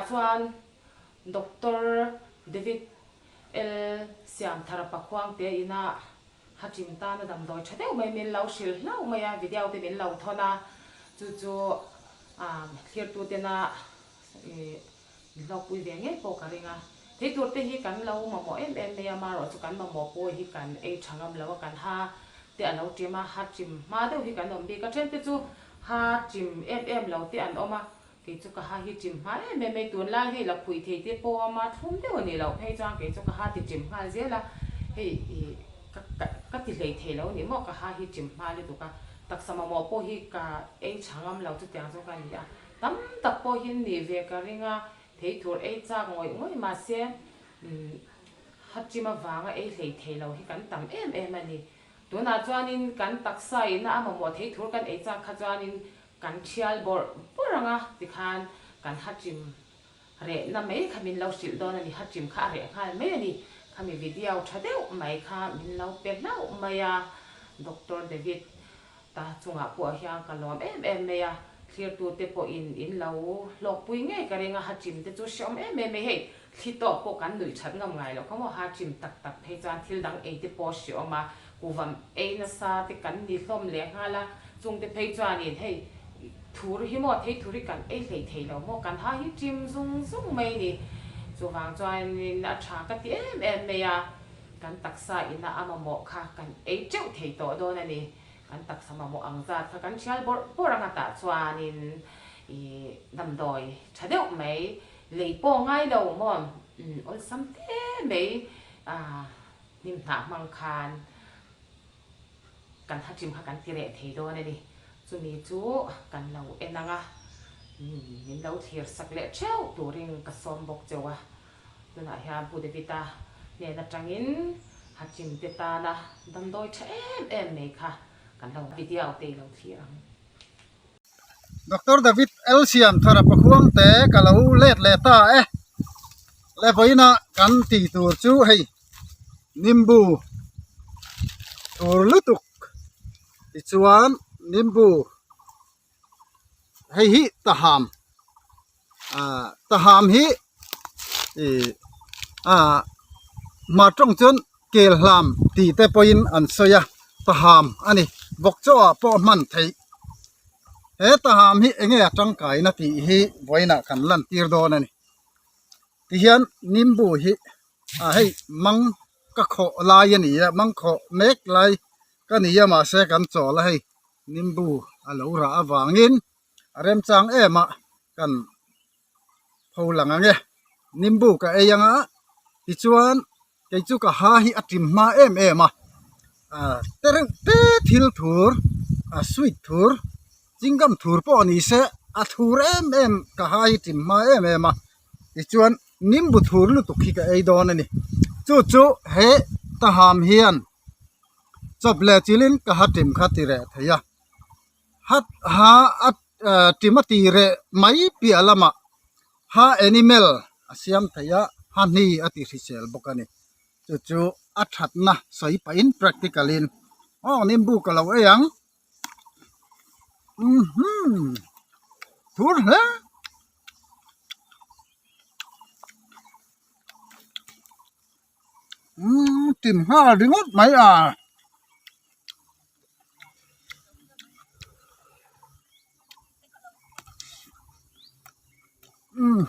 chuan Doctor David L. Siamthara Pakhuangte ina Hachim tana damdawi tha deuh mai min lo hrilh hlauh mai a, video te min lo thawn a, chu chu thlirtu tena ih hlawkpui ve ngei pawh ka ring a. Thei tur te hi kan lo mamawh em em mai a, marawh chu kan mamawh pawh hi kan ei tha ngam lo a, kan ha te a lo ṭim a, ha ṭim hma deuh hi kan awm bik a, then te chu ha ṭim em em lo te an awm a, Kei chu ka ha hi ṭim hma em em mai, tunlai hei la phuih thei te pawh a ma thlum deuh a nih loh phei chuan kei chu ka ha ti ṭim nghal zel a, hei ih ka ka ka ti hlei thei lo ni maw ka ha hi ṭim hma lutuk a, taksa mamawh pawh hi ka ei ṭha ngam lo chutiang chu ka ni a, tam tak pawh hi nih ve ka ring a, thei tur ei chak ngawih ngawih mahse umm ha ṭim avanga ei hlei thei lo hi kan tam em em a ni, tunah chuanin kan taksa ina a mamawh thei tur kan ei chak kha chuanin Kan thial bawrh bawrh ang a, tikhan kan hachim rehna mai kha min lo hrilh dawn a ni, hachim kha a reh nghal mai a ni, khami video tha deuh mai kha min lo pe hlauh mai a, Doctor David ta chungah pawh hian ka lawm em em mai a, thlirtute pawhin in lo hlawkpui ngei ka ring a, hachim te chu hreawm em em mai, hei thli tawk pawh kan nuih that ngam ngai loh kha maw, hachim tak tak phei chuan thil dang ei te pawh hreawm a, Kuvam ei nasa te kan ni hlawm leh nghal a, chungte phei chuanin hei thur hi maw thei thur hi kan ei hlei thei lo maw kan ha hi ṭim zung zung mai ni. Chuvang chuanin a ṭha ka ti em em mai a, kan taksa ina a mamawh kha kan ei ṭeuh thei tawh dawn a ni. Kan taksa mamawh ang zat kha kan ṭhial bawrh bawrh anga tah chuanin ih damdawi ṭha deuh mai lei pawh ngai lo maw awlsam te mai ah. Hnim hnah hmang khan kan hachim kha kan ti reh thei dawn a ni. Chumi chu kan lo en ang a, min lo thlir sak leh theuh turin ka sawm bawk cheu a. Tunah hian Pu David-a hnen atangin hachim te tana damdawi tha em em mai kha kan lo video te i lo thlir ang. Doctor David L Siamthara Pakhuang te ka lo let leh ta e. Le vawiina kan tih tur chu hei nimbu tur lutuk tichuan nimbu hei hi taham ah taham hi ih ah hmar tawng chuan kel hlam tih te pawhin an sawi a taham a ni vawk chaw ah pawh a hman theih he taham hi eng nge a tangkaina tih hi vawiinah kan lan tir dawn a ni tihian nimbu hi ah hei mang ka khawh lai a ni a mang khawh mek lai ka ni a mahse kan chawl a hei nimbu a lo rah avangin a remchang em a kan pho lang ang e nimbu ka ei ang a tichuan kei chu ka ha hi a ṭim hma em em a ah te reuh te thil thur a sweet thur chingam thur pawh ni se a thur em em ka ha hi ṭim hma em em a tichuan nimbu thur lutuk hi ka ei dawn a ni chu chu he taham hian chawp leh chilhin ka ha ṭim kha ti reh thei a. Hat ha a ṭim a ti reh mai piah lamah ha animal a siam thei a, ha hni a ti hrisel bawk a ni. Chu chu a thatna sawi pahin practical in aw nimbu ka lo ei ang umm thur hle. Umm tim nghal ringawt mai a. Umm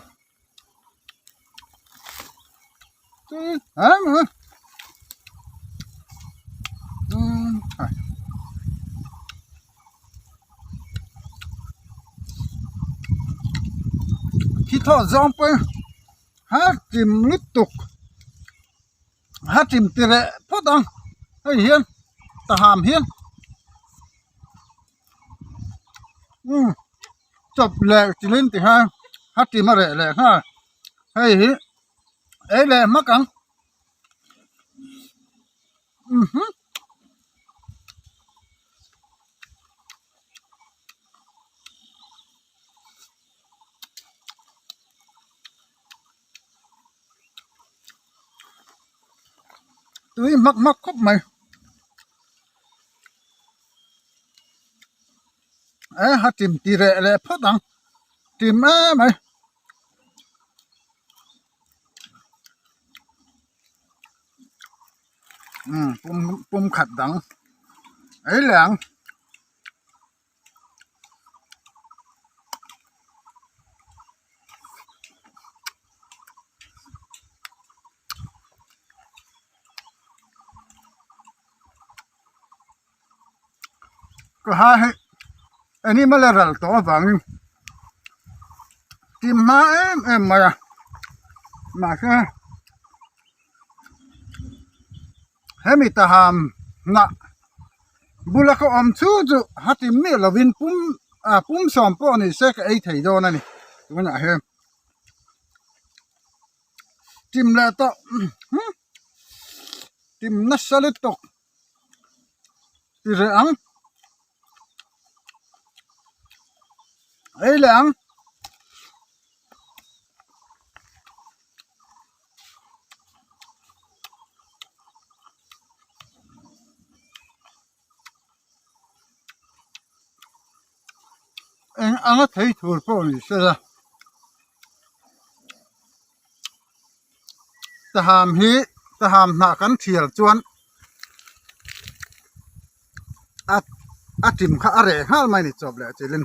umm khi thawh zawng pawhin ha tim lutuk ha tim ti reh phawt ang hei hian taham hian umm chawp leh chilhin ti khan ha tim a reh leh nghal hei hi ei leh hmak ang umm. Tui hmak hmak khawp mai e ha tim ti reh leh phawt ang tim em mai. Umm pum pum khat dang ei leh ang. Ka ha hei animal a ral tawh avangin tim hma em em mai a mahse hemi taham hnah bula ka awm chu chu ha tim miah lovin pum ah pum sawm pawh ni se ka ei thei dawn a ni tunah hian tim leh tawh tim nasa lutuk. Ti reh ang. Ei leh ang. Eng anga thei tur pawh ni sela. Taham hi taham hnah kan thial chuan a a tim kha a reh nghal mai a ni chawp leh chilhin.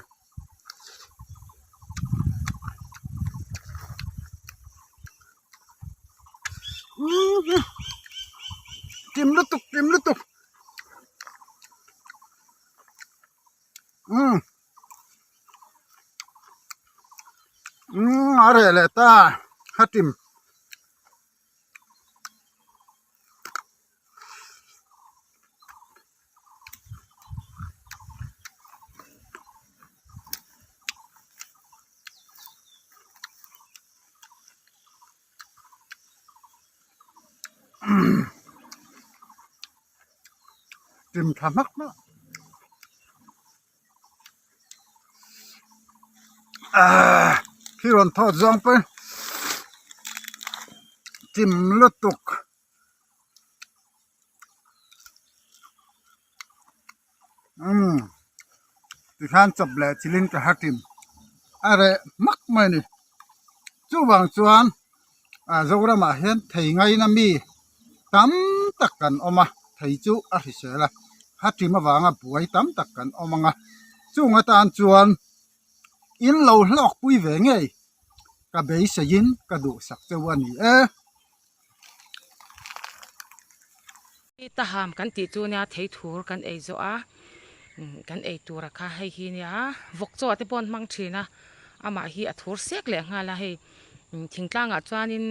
Tim lutuk tim lutuk umm. Umm a reh leh ta hatim tim tha hmak hmak. Ahh khi rawn thawt zawng pawn chim lutuk umm tikhan chawp leh chilhin ka ha tim a reh hmak mai a ni chuvang chuan ah Zoramah hian thei ngaina mi tam tak kan awm a thei chu a hrisel a hatim avanga buai tam tak kan awm ang a chung atan chuan in lo hlawk pui ve ngei ka beiseiin ka duhsak cheu a ni e. Taham kan tih chu nia thei thur kan ei zawh a kan ei tur a kha hei hi nia vawk chaw te pawh an hmang thin a amah hi a thur sek leh nghal a hei thingtlangah chuanin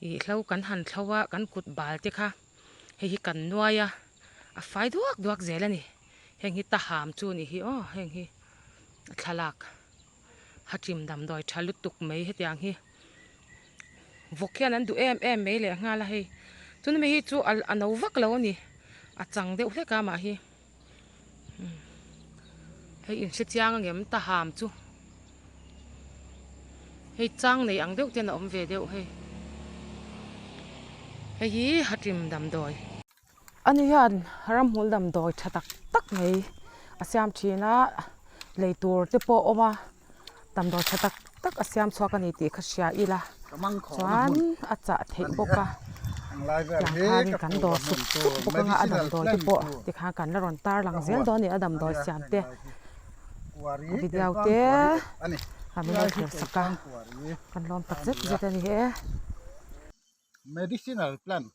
Ih hlo kan han thlo a, kan kut bal te kha hei hi kan nuai a, a fai duak duak zel a ni. Heng hi taham chu a nih hi aw, heng hi a thlalak hachim damdawi tha lutuk mai hetiang hi vawk hian an duh em em mai leh nghal a hei. Chumi hi chu a no vak lo a ni, a chang deuh hlek a mah hi. Hei in hre chiang angem taham chu hei chang nei ang deuh ten a awm ve deuh hei hei hi hatim damdawi. Ani hian ramhmul damdawi tha tak tak mai a siam thin a lei tur te pawh a awm a. Damdawi tha tak tak a siam chhuak a ni tih kha hria ila chuan a chah theih bawk a tiang khanin kan dawr sup sup bawk anga a damdawi te pawh tikhan kan la rawn tar lang zel dawn a ni a damdawi siam te a video te a min lo thlir sak a kan lawm tak zet zet a ni e. Medicinal plant.